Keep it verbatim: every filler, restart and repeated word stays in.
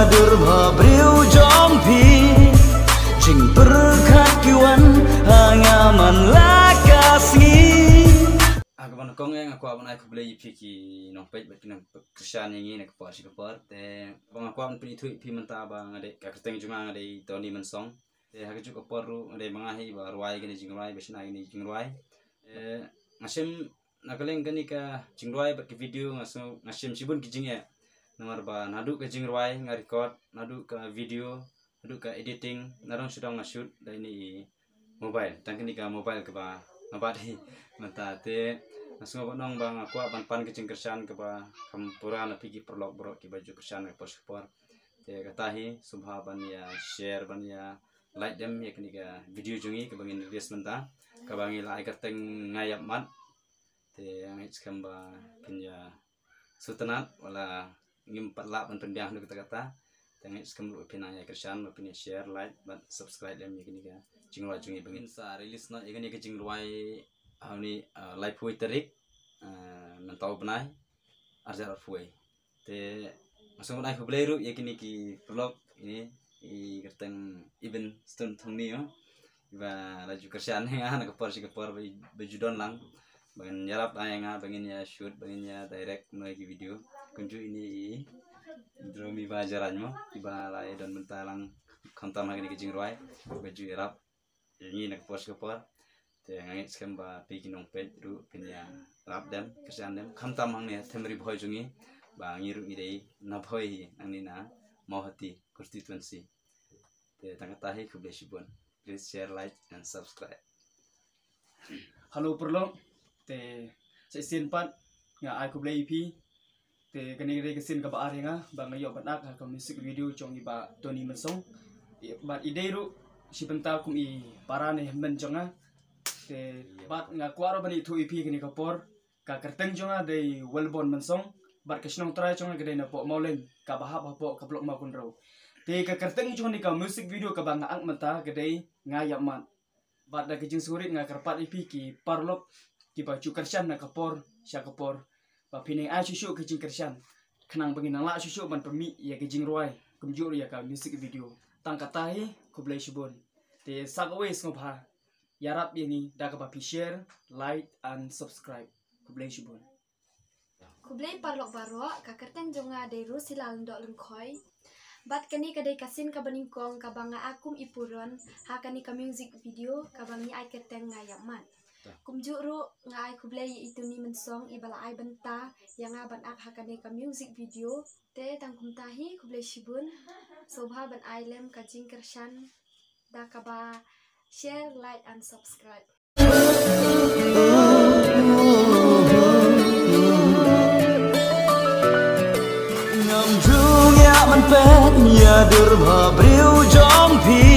Dur bha briew jong phi, jingpyrkhat ki wan ha nga man la ka sngi. Ha kaba nyngkong eh nga kwah ban ai khublei ïa phi ki nongpeit bad ki nongkyrshan ïa ngi na ka por sha ka por. Te ba nga kwah ban pynithuh ïa phi mynta ba nga dei, ka kyrteng jong nga nga dei Tony Mynsong. Te ha kajuh ka por ruh nga dei ma nga hi ba rwai kane jingrwai, ba shna kane jingrwai. Eh, nga shem na ka liang kane ka jingrwai bad ka video nga sngew nga shem shibun ki jingeh. Namar ba naduh ka jingrwai nga record, naduh ka video, naduh ka editing, nadong shadong nga shoot da ine i mobile. Tang kane ka mobile kaba nga bat hi mynta. Te nga sngew ba nong ba nga kwah ban pan ka jingkyrshan kaba kham pura na phi ki paralok baroh kiba ju kyrshan ka por sha ka por. Te kata hi sngewbha ban ïa share, ban ïa like dem ïa kane ka video jong ngi kaba ngin release mynta, kaba ngi la ai kyrteng Nga Ïap Mat. Te nga ngeit skhem ba phin ïa sngewtynnat, wat la ngim pat lah ban pynbiang haduh katta katta. Te nga ngeit skhem ruh phin ïa kyrshan, ba phin ïa share, like bad subscribe dem ïa kane ka jingrwai jong ngi ba ngin sa release noh ïa kane ka jingrwai ha une, ah, laiphew tarik, ah, mynta u bnai arhajar arphew. Te nga sngewbha ban ai khublei ruh ïa kine ki paralok, ine i kyrteng Ibn Stone Thongni, ïo, iba la ju kyrshan ïa nga na ka por sha ka por ba, ba ju don lang ba ngin ïarap ïa nga, ba ngin ïa shoot, ba ngin ïa direct noh ïa ki video. Kumjuh ine i Dromi Bajarain mo, iba la ïa don mynta lang khamtam ha kine ki jingrwai, ba ju ïarap ïa ngi na ka por sha ka por. Te nga ngeit skhem ba phi ki nongpeit ruh phin ïarap dem, kyrshan dem, khamtam hangne ha Them Ri Bhoi jong ngi, ba ngi ruh ngi dei na Bhoi hi, nangne na Mawhati constituency. Te tang kata hi, khublei shibun. Please share, like and subscribe. Hello paralok, te sa shisien pat nga ai khublei ïa phi. Te kane ka dei ka sien kaba ar ïa nga ba nga ïoh ban act ha ka music video jong i Bah Tony Mynsong. I, bad i dei ruh shi bynta kum i para ne hynmen jong nga. Te bad nga kwah ruh ban ïathuh ïa phi kane ka por, ka kyrteng jong nga dei Welborn Mynsong, bad ka shnong trai jong nga ka dei na Pohmawlein kaba hap hapoh ka block Mawkynrew. Te ka kyrteng jong kane ka music video kaba nga act mynta ka dei Nga Ïap Mat. Bad da ka jingsngewrit nga kyrpad ïa phi ki paralok kiba ju kyrshan na ka por sha ka por, ba phin ai shuh shuh ka jingkyrshan, khnang ba ngin nang lah shuh shuh ban pynmih ïa ka jingrwai kumjuh ïa ka music video. Tang kata hi, khublei shibun. Te sa kawei, sngewbha ïarap ïa ngi da kaba phi share, like and subscribe. Khublei shibun. Khublei paralok baroh, ka kyrteng jong nga dei Rosila Lyngdoh Lyngkhoi. Bad kane ka dei ka sien kaba nyngkong kaba nga act kum i Puron ha kane ka music video kaba ngi ai kyrteng Nga Ïap Mat. Kumjuh ruh nga ai khublei ïa i Tony Mynsong iba la ai bynta ïa nga ban act ha kane ka music video. Te tang kumta hi, khublei shibun. Sngewbha ban ai lem ka jingkyrshan da kaba share, like and subscribe. Ngam ju ngiah ban peit ïa dur bha briew jong phi.